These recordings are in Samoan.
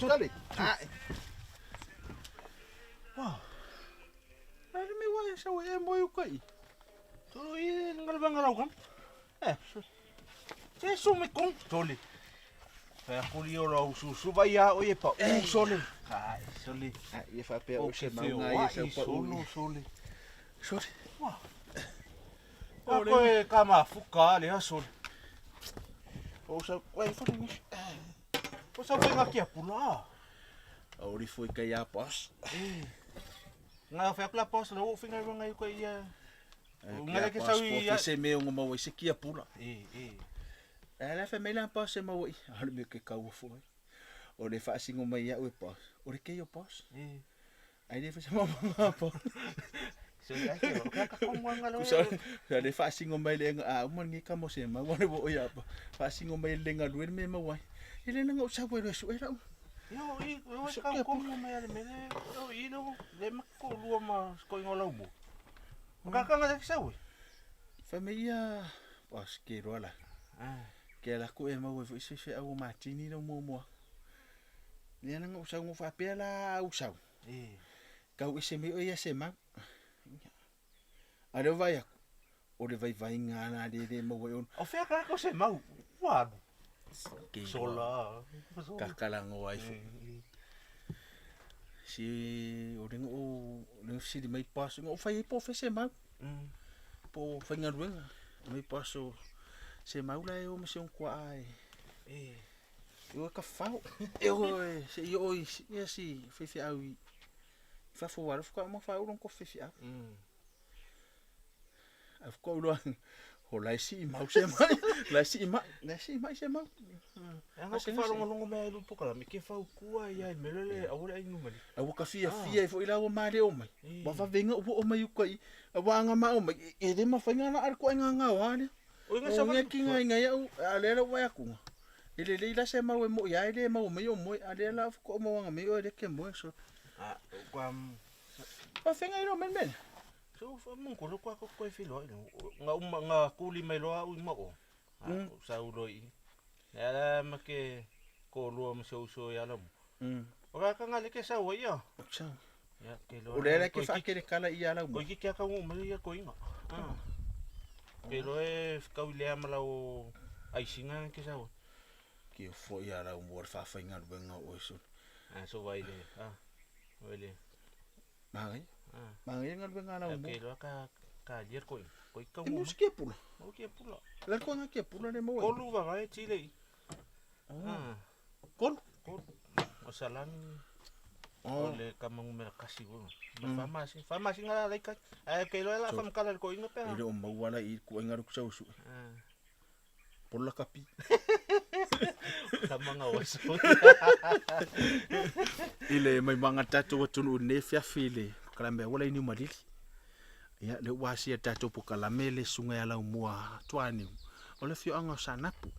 Sole. Wah. Ai le mea e sau e mo uka i. Solo i ngalvanga lau kam. Eh. Se su me kong sole. Fa kuli o lau su su vai a o e pa u sole. Ai sole. Ai e faapea o se mauga ia sau pa u. Solo sole. Sole. Wah. O koe ka mafuka le sole. O sa koe fa ni. O sa koe ngakia pula. O ri foi kai a pas. Nga fa kula pas lo finga nga ko ia. Nga le ke sau i se me ngo mau se kia pula. E e. Ala fa me la pas se mau i. Ale me ke kau foi. O le fa singo mai ia e pas. O le ke yo pas. E. Ai le fa se mau nga pa. Se la ke o ka ka mo nga lo. Kusa le fa singo mai le nga a uma ngi ka mo se mau le wo ia pa. Fa singo mai le nga lue me mau ai. Ele na ngo sa we le su e la. Yo i o ka ko mo me ale me le o i lo le ma ko lua ma ko ingola mo. Ka ka nga ke sau. Fa me ia pas ke rola. Ah. Ke la ku e mau e foi se fe au matini lo mo mo. Ia na ngo sa ngo fa pe la au sau. E. Kau e se me o ia se mau. A le vai aku. O le vai vai ngā nā le le mau e ono. O fea ka ko se mau. Wa. Ke Sola. Kakalango ai fo. Si o le ngo le sili mai pas ngo fai e po fe se mau. Po fai ngaruenga. Mai pas o se mau la e o me se on kwa ai. E. E o ka fao. E o e se i o i ia si fe fe au i. Fa fo waro fo ka mo fa uron ko fe fe au. A fo ko ulo ho lai si mau se mai. Lai si mai, lai si mai se mau. E nga ke whalongo mea e lupo kala, me ke whau kua ia e melele a ore ai numali. A waka fia fia e fo ila o mare o mai. Wa wa venga o o mai uka i. A wa anga ma o mai. E le ma whainga na ar ko ai ngā ngā o ale. O inga O sa ngā ki ngā inga ia u a le la wai aku. E le le ila se mau e mo ia e le mau mai o moe. A le la ko mo anga mai o e le ke moe so. A, kwa... Wa whenga i ro men men. So, fa mong ko kwa ko koe whiloa i Nga uma nga kuli mai loa ui mo o. Sa ulo i. Nea la ma ke ko lua ma se uso i ala mo. O ka ka nga le ke sau ia. Sa. Ia ke loa. O le la ke wha ke le kala i ala mo. Ko ki kia ka ngu mai ia ko inga. Ke loa e kau i lea malau aisinga ke sau. Ki o fo i ala mo ar wha whainga ruenga o so. Ah, so vai le. Ah. Vai le. Mangai. Ah. Mangai ngā ruenga ala mo. Ke loa ka ka lier ko inga. Ko i kau E ngu. mo se pula. O ke pula. La ko ngā ke pula le mo. Kolu va vai tile i. Ah. Kolu. Kolu. O salami. O le kamangu mera kasi wo. Ma famasi, famasi ngala lai ka. Ai ke loa la fam kala ko inga pe. E le o mau ala i ku inga ruku sau su. Ah. Pola kapi. Kamanga o so. I le mai manga tātou atunu ne fiafi le kalambe wala ini malili. Ia le wasi a tātou po kalame le sunga ala mua tuani. O le fio anga sanapu.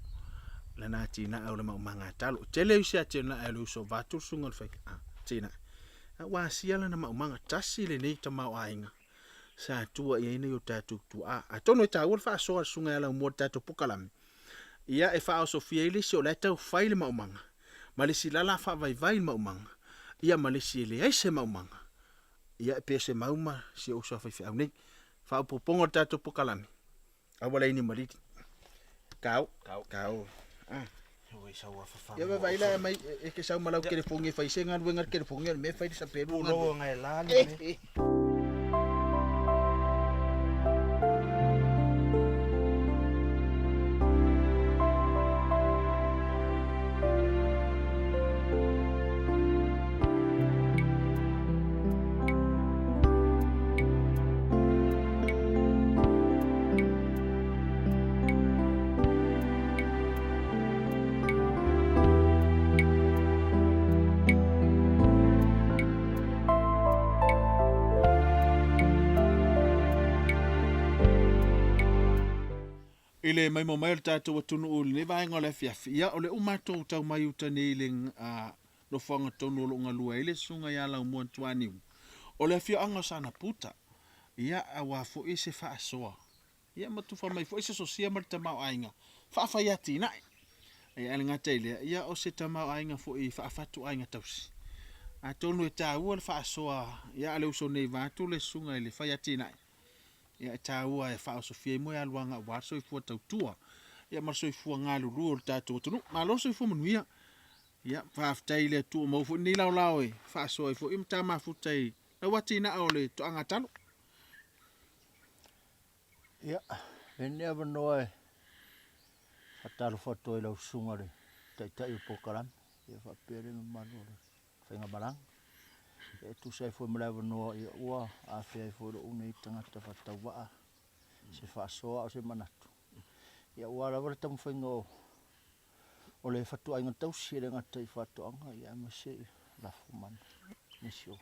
La na tina au le mau manga talo. Tele usi a tena au le uso vatu sunga le whai. Ah, tina. A wasi ala na mau manga tasi le nei ta mau ainga. Sa tua ia ina yo tātou tua. A tono e tāua le whaasoa sunga ala mua tātou pukalame. Ia e wha Sofia ile si o le tau whai le maumanga. Ma le si lala wha vai vai le maumanga. Ia ma le si ele ai se maumanga. Ia e pe se mauma si o sa whai au nei. Wha o popongo tātou pukalame. Awa leini mariti. Kau. Kau. Kau. Ah. Oi sau a fa. Ia vai la mai e ke sau malau ke le fongi whai se ngā ruenga ke le fongi me whai sa peru ngā. Pulo ngai la le. I le maimoa mai o le tatou atunuu i lenei vaega o le afiafi, ia o lea ua matou tau mai uta nei i le nofoaga tonu o lo o galue ai le Susuga ia Laumua Tuaniu o le afioaga o Sanaputa, ia aua foi se faasoa ia ma tufa mai foi se sosia ma le tamaoaiga faafai atinae. Ia ae le gata i lea, ia o se tamaoaiga foi faafatuaiga tausi. Atonu e taua le faasoa ia a le uso nei vaeatu le susuga i le fai atinae, Ia e taua e faaosofia ai moealuaga aua le soifua tautua ia ma le soifua galulue o le tatou atunuu. Malo le soifua manuia. Ia, faafetai i le Atua ua maua foi lenei laolao e faasoa ai foi ma ta mafuta i lau atinae o le toaga talo. Ia, lenei avanoa e faatalofa atu ai i lau susuga i le Taitai o le polokalame, ia faapea le mamalu o le faigamalaga. E tusa ai foi ma le avanoa ia ua afea ai foi lou nei tagata faatauvaa se faasoa a o se manatu ia aua lava le taumafaiga o o le fatuaiga tausi e le gata i faatoaga ia aemaise i lafo ma nisi o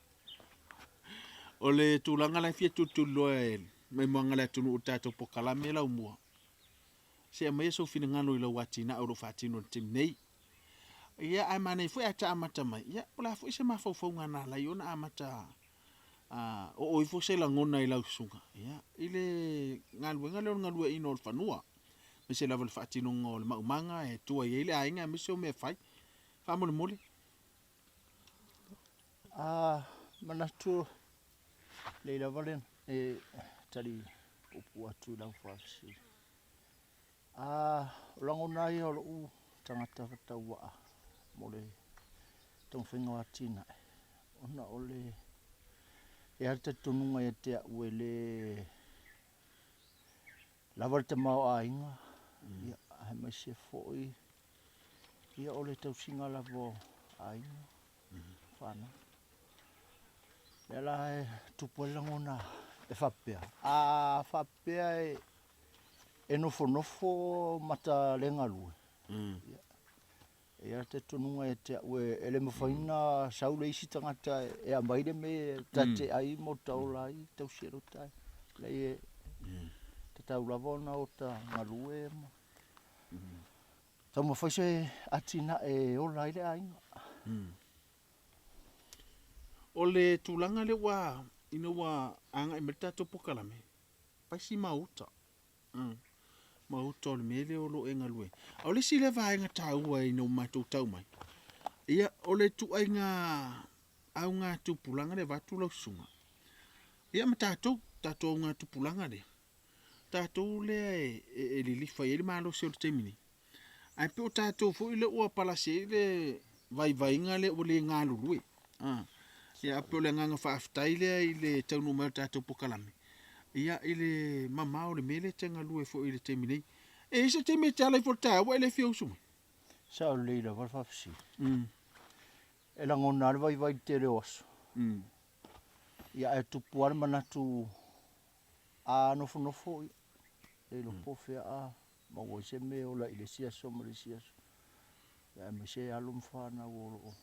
O le tulaga la e fia tulituliloa e maimoaga le atunuu i le tatou polokalame laumua, se aumaia sou finagalo i lau atinae o lo o faatino i le taimi nei. Ia, ae manaia foi ae ta amata mai, ia, po o le a foi se mafaufauga na ala ai ona amata oo ifo se lagona i lau susuga, ia, i le galuega lea o le galueaiina o le fanua, aemaise lava i le faatinoga o le maumaga e tua i ai le aiga aemaise o mea e fai. Faamolemole. A manatu lelei lava le tali puupuu atu i lau faafesili. A o lagona lava ia o lou tagata faatauvaa mo le taumafaiga o atinae, ona o le, e i ai lava le talitonuga ia te au e le lava le tamaoaiga, ia aemaise foi ia o le tausiga lava o aiga ma fanau. O lea la e tupu ai le lagona e faapea, a faapea e nofonofo ma ta le galue, ia, e i ai le talitonuga ia te au e le mafai ona sau le isi tagata e aumai le mea ta te ai ma ota ola ai, tausi ai lota aiga. Leai e tatau lava ona ota galue ma taumafai se atinae e ola ai le aiga. O le tulaga lea ua ina ua agai mai le tatou polokalame, fai si mau uta. Mau uta o le mea lea o lo o e galue ai. A o le isi lea vaega taua ina ua matou tau mai, ia o le ituaiga augatupulaga lea vaeatu lau susuga, ia ma tatou, tatou augatupulaga lea, tatou lea e lilifa i ai le malosi o le taimi nei, ae pei o tatou foi lea ua palasi ai le vaivaiga lea ua le galulue. Ia e pei o le agaga faafetai lea i le taunuu mai o le tatou polokalame, ia i le mamao o le mea lea e te galue foi i le taimi nei. E i ai se taimi e te ala ifo i le taeao ua e le fia usu mai? Sao lelei lava le faafesili. E lagona lava le vaivai i le tele o aso. Ia ae tupu lava le manatu a nofonofo, ia, le iloa po o fea a maua ai se mea e ola ai i le isi aso ma le isi aso, ia aemaise alo ma fanau o lo o.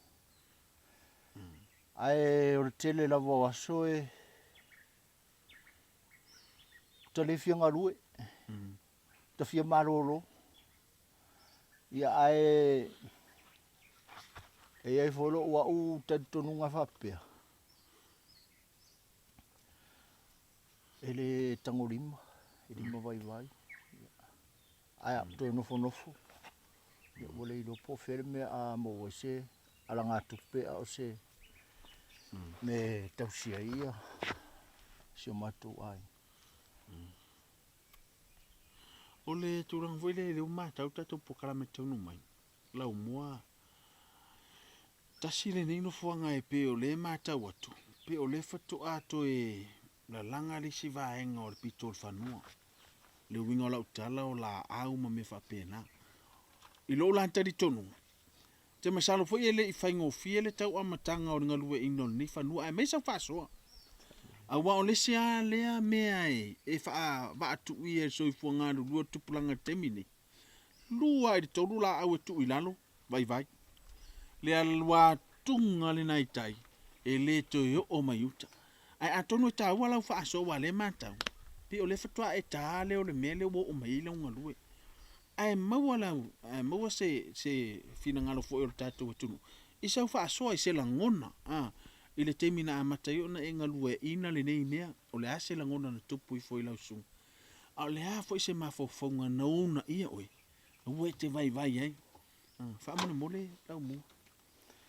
Ae o le tele lava o aso e ta le fia galue, ta fia malolo. Ia ae e i ai foi lou au talitonuga faapea, E le tagolima, e lima vaivai, ae a ou toe nofonofo, ia ua le iloa po o fea le mea a maua ai se alagatupe a o se mea e tausi ai ia si o matou aiga. O le tulaga foi lea, lea ua matau le tatou polokalame e taunuu mai, Laumua, Tasi lenei nofoaga e pei o lea e matau atu, pei o lea faatoa toe lalaga le isi vaega o le pito o le fanua. Le uiga o lau tala o laau ma mea faapena. I lou la talitonuga, ou te masalo foi e le i faigofie le tau amataga o le galueaiina o lenei fanua aemaise sau faasoa. Aua o le isi lava lea mea e faavaatuia e le soifua galulue o le tupulaga i le taimi lenei, 2 i le 3 laau e tuu i lalo, vaivai. Le aluatuga lena i tai, e le toe oo mai uta. Ae atonu e taua lau faasoa aua o lea e matau, pei o lea faatoa e ta lea o le mea lea ua oo mai ai lau galue. Ae maua lau, ae maua se, se finagalo foi o le tatou atunuu i sau faasoa i se lagona, a, i le taimi na amata ai ona e galueaiina lenei mea, o le a se lagona na tupu ifo i lau susuga? A o le a foi se mafaufauga na uunaia oe, aua e te vaivai ai? Faamolemole Laumua.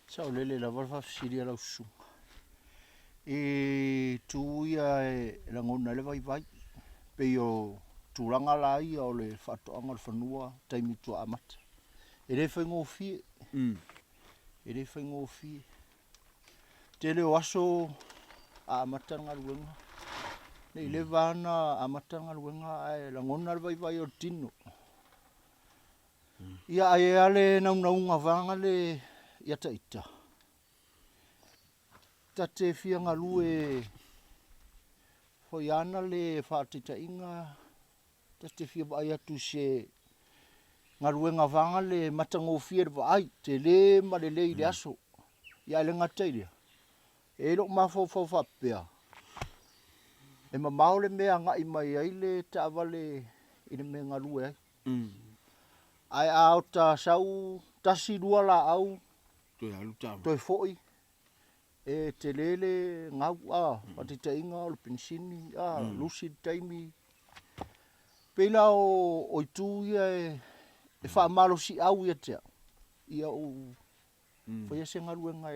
Saolele lava le faafesili a lau susuga. I itu ia e lagona ai le vaivai, pei o tulaga la ia o le faatoaga o le fanua taimi tua amata. E le faigofie. E le faigofie. Tele o aso a amata le galuega, ne i leva lava ona amata le galuega ae lagona le vaivai o le tino. Ia ae i ai lava le naunauga vaega lea ia ita, ta te fia galue foi ana le faataitaiga, ta te fia vaai atu i se galuega vaega le matagofie i le vaai, tele ma lelei i le aso. Ia ae le gata i lea, e i ai lou mafaufau faapea, e mamao le mea e agai mai ai le taavale i le mea e galue ai. Ae a ota sau tasi lua laau Toe alu taavale. Toe foi, e tele le gau, a, faataitaiga o le penisini, a, lusi le taimi. Pei la o itu ia e faamalosiau ia te au, ia ou faia se galuega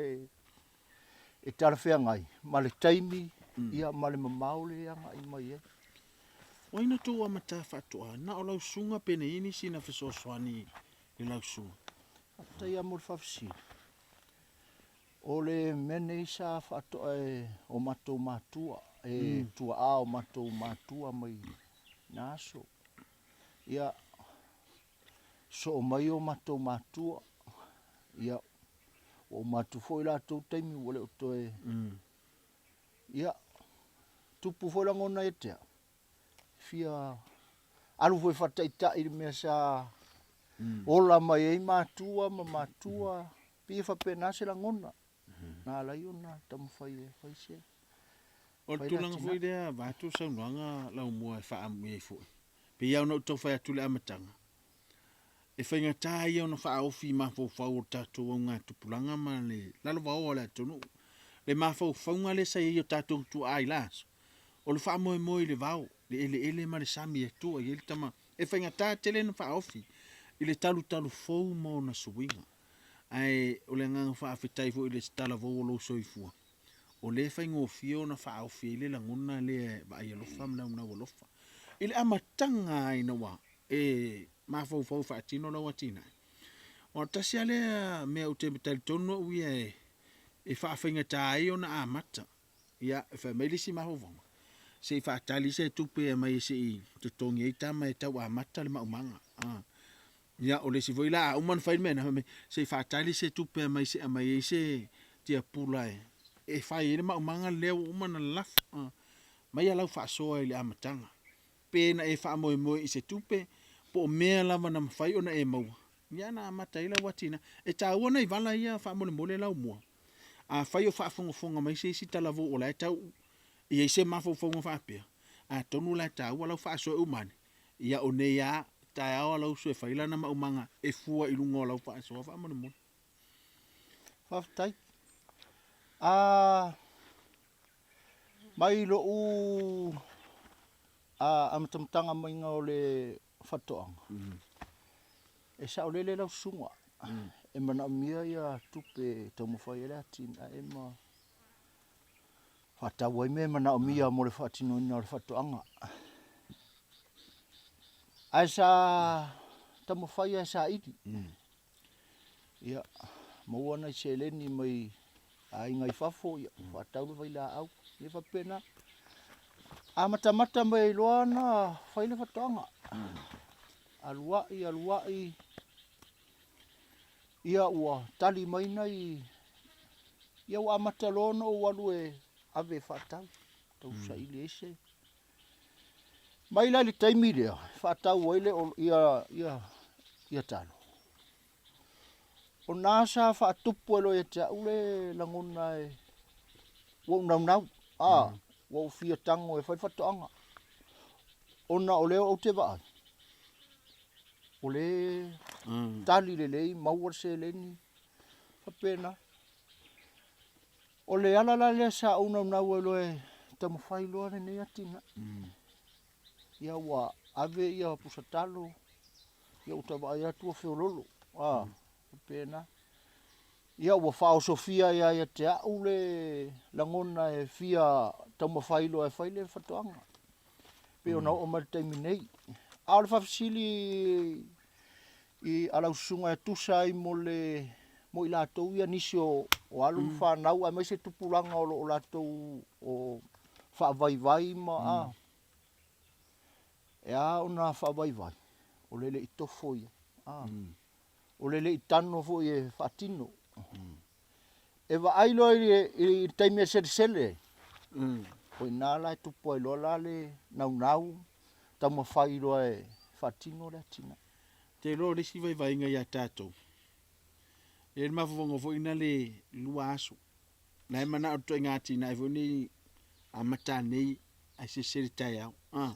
e talafeagai ma le taimi ia ma le mamao lea e agai mai ai. O ai na tou amata faatoa? Na o lau susuga pe na i ai nisi na fesoasoani i lau susuga? Faafetai lava mo le faafesili. O le mea nei sa faatoa e o matou matua, e tuaa o matou matua mai na aso. Ia, sosoo mai o matou matua, ia, ua uma atu foi latou taimi ua le o toe... Ia, tupu foi lagona ia te au, fia alu foi e faataitai i le mea sa ola mai ai matua ma matua, pei e faapena se lagona na ala ai ona taumafai e fai se O le tulaga foi lea vaeatu le saunoaga Laumua e faaamuia ai foi, pei lava ona ou tau fai atu i le amataga, e faigata ia ona faaofi i mafaufau o le tatou augatupulaga ma le lalovaoa o le atunuu le mafaufauga lea sa i ai i o tatou tuaa i la aso, o le faamoemoe i le vao, le eleele ma le sami e tua i ai le tama. E faigata tele ona faaofi i le talutalufou ma ona suiga. Ae o le agaga faafetai foi i le talavou o lou soifua, o lea e faigofie ona faaofi ai le lagona lea e vaai alofa ma naunau alofa. I le amataga lava ina ua e mafaufau e faatino lau atinae, aua tasi lava lea mea ou te talitonu au ia e faafaigata ai ona amata. Ia, fai mai le isi mafaufauga, se i faatali se tupe e aumai se i totogi ai tama e tau amata le maumaga. Ia, o le isi foi la a uma ona fai le mea lena, fai mai, se i faatali se tupe e aumai se i aumai ai se tiapula e fai ai le maumaga lea ua uma ona lalafo. Aumaia lau faasoa i le amataga, pe na e faamoemoe i se tupe, po o mea lava na mafai ona e maua, ia na amata ai lau atinae. E taua nai vala ia faamolemole Laumua, afai o faafogafoga mai se isi talavou o la e tau i ai se mafaufauga faapea, atonu la e taua lau faasoa e uma ane, ia o nei lava taeao lou uso e fai lana maumaga e fua i luga o lau faasoa faamolemole. Faafetai. A mai lou amatamataga maiga o le faatoaga, e saolele lau susuga, e manaomia ia tupe e taumafai ai le atinae ma faatau ai mea e manaomia mo le faatinoina o le faatoaga. Ae sa taumafai lava e saili, ia maua nai seleni mai aiga i fafo, ia faatau le vailaau, ia faapena. Amatamata mai ai loa ona fai le faatoaga. Alu ai, alu ai, ia ua tali mai nai, ia ua amata loa ona ou alu e ave e faatau, tau saili ai se. Mai la i le taimi lea e faatau ai le ia ia ia talo, o na sa faatupu ai loa ia te au le lagona e ua ou naunau, a, ua ou fia tago e fai le faatoaga, ona o lea ou te vaai, O lea e tali lelei maua le seleni faapena. O le ala la lea sa ou naunau ai loa e taumafai loa lenei atinae. Ia ua ave ia pusa talo, ia ua ta vaai atu ua feololo, a faapena. Ia ua faaosofia ai lava ia te au le lagona e fia taumafai loa e fai le faatoaga. Pei ona oo mai le taimi nei. A o le faafesili i a lau susuga e tusa ai mo le mo i latou ia nisi o, o alo ma fanau aemaise tupulaga o lo o latou o faavaivai ma a e a ona faavaivai o le le i tofo ia a o le le i tano foi e faatino. E vaai loa i le, i le taimi e selesele ai, o i ina la e tupu ai loa la le naunau, taumafai loa e faatino le atinae. Ou te iloa o le isi vaivaiga ia tatou, e i ai le mafaufauga foi lea 2 aso, la e manao i le ituaiga atinae foi nei amata nei ae selesele taeao. Ah.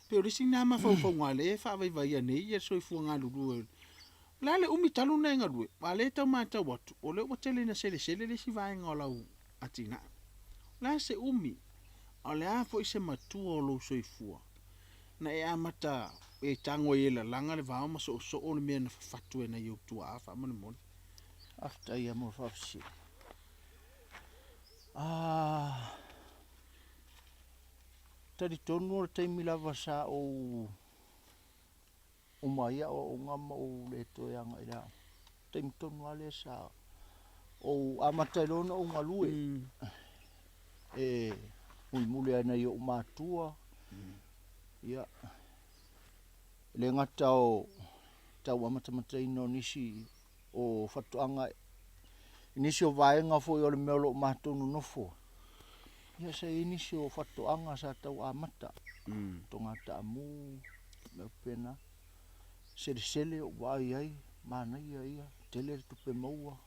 Pei o le isi lena mafaufauga lea e faavaivaia nei ia le soifua galulue. O le a le umi talu ona e galue? Aua o lea e tau matau atu, o lea ua tele ina selesele le isi vaega o lau atinae. O le a se umi? A o le a foi se matua o lou soifua na e amata e tago ai e lalaga le vao ma soosoo le mea na fafatu e nai ou tuaa faamolemole? Faafetai lava mo le faafesili. Ah, talitonu o le taimi lava sa ou uma ai aoaoga ma ou le toe agai i le aoga, taimi tonu lava lea sa ou amata ai loa ona ou galue e mulimuli lava i nai ou matua. Ia, e le gata o tau amatamataina o nisi o faatoaga i nisi o vaega foi o le mea o lo o matou nonofo ai, ia sa i ai nisi o faatoaga sa tau amata, toga taamu, mea faapena. Selesele ou vaai ai, manaia ia, tele le tupe maua.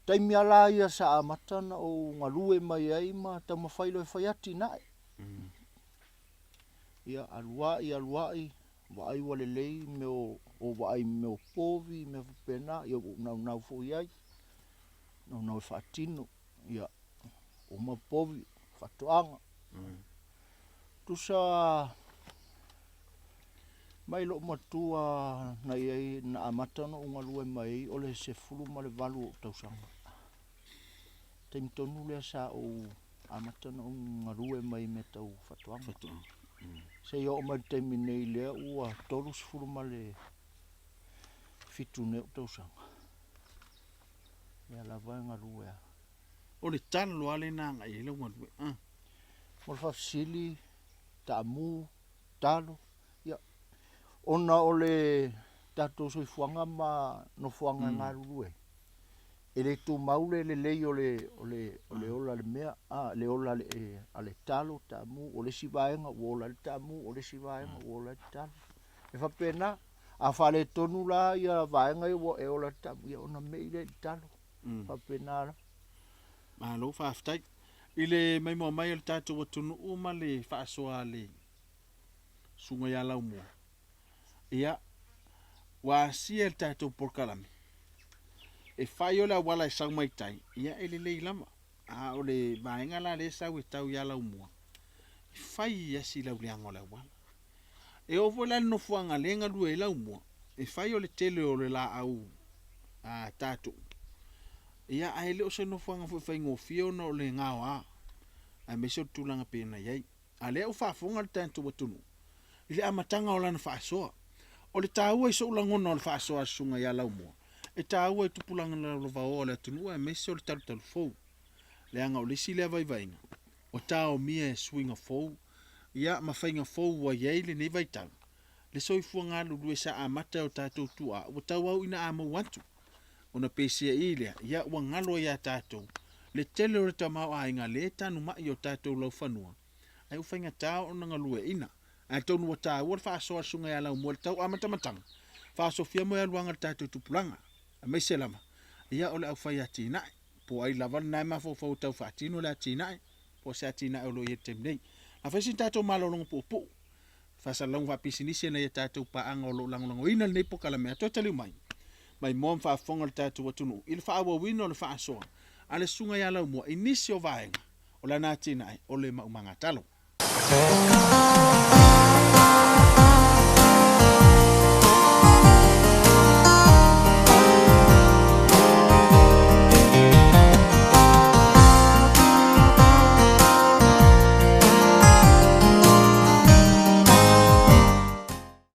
Taimi lava la ia sa amata ona ou galue mai ai ma taumafai loa e fai atinae. Ia alu ai, alu ai, vaai ua lelei mea o, o vaai i mea o povi, mea faapena, ia ua ou naunau foi i ai, naunau e faatino, ia uma povi, faatoaga. Tusa mai lou matua na i ai na amata ona ou galue mai ai o le 18 o ou tausaga. Taimi tonu lea sa ou amata ona ou galue mai i mea tau faatoaga. Faatoaga. Seia oo mai i le taimi nei lea ua 37 nei ou tausaga. Lea lava e galue lava. O le talo lava lea na agai ai lau galue. Ah. Mo le faafesili, taamu, talo, ia, ona o le tatou soifuaga ma nofoaga e galulue ai, e le tumau le lelei o le, o le, o le ola o le mea, a, le ola a le talo, taamu, o le isi vaega ua ola ai le taamu, o le isi vaega ua ola ai le talo. E faapena, a faaletonu la ia vaega ia ua e ola ai le taamu, ia ona mei lea i le talo. Faapena lava. Malo faafetai. I le maimoa mai a le tatou atunuu ma le faasoa a le Susuga ia Laumua, ia, ua asia e le tatou polokalame, e fai o le auala e sau mai tai, ia e lelei lava. A o le vaega la lea e sau e tau ia Laumua, e fai lava si lauleaga o le auala. E oo foi la i le nofoaga lea e galue ai Laumua, e fai o le tele o le laau a tatou, ia ae le o se nofoaga foi faigofie ona o le gaoa, aemaise o le tulaga pei ona i ai. A lea ua faafofoga le tatou atunuu i le amataga o lana faasoa. O le taua i sou lagona o le faasoa a le Susuga ia Laumua, e taua i tupulaga lalovaoa o le atunuu aemaise o le talutalufou, leaga o le isi lea vaivaiga ua taomia e suiga fou ia ma faiga fou ua i ai lenei vaitau, le soifua galulue sa amata e o tatou tuaa ua tauau ina a mou atu. Ona peiseai lea, ia ua galo ai ia tatou le tele o le tamaoaiga lea e tanumai i o tatou laufanua, ae ua faigata ona galueaiina. Atonu ua taua le faasoa a le Susuga ia Laumua i le tau amatamataga, faaosofia moealuaga a le tatou tupulaga, aemaise lava ia o le aufai atinae, po o ai lava lena e mafaufau e tau faatino le atinae, po o se atinae o lo o i ai i le taimi nei. A fai sina tatou malologa puupuu. Faasalalauga faapisinisi a nai a tatou paaga o lo o lagolagoina lenei polokalame a toe taliu mai, maimoa ma faafofoga le tatou atunuu i le faaauauina o le faasoa a le Susuga ia Laumua i nisi o vaega o lana atinae o le maumagatalo.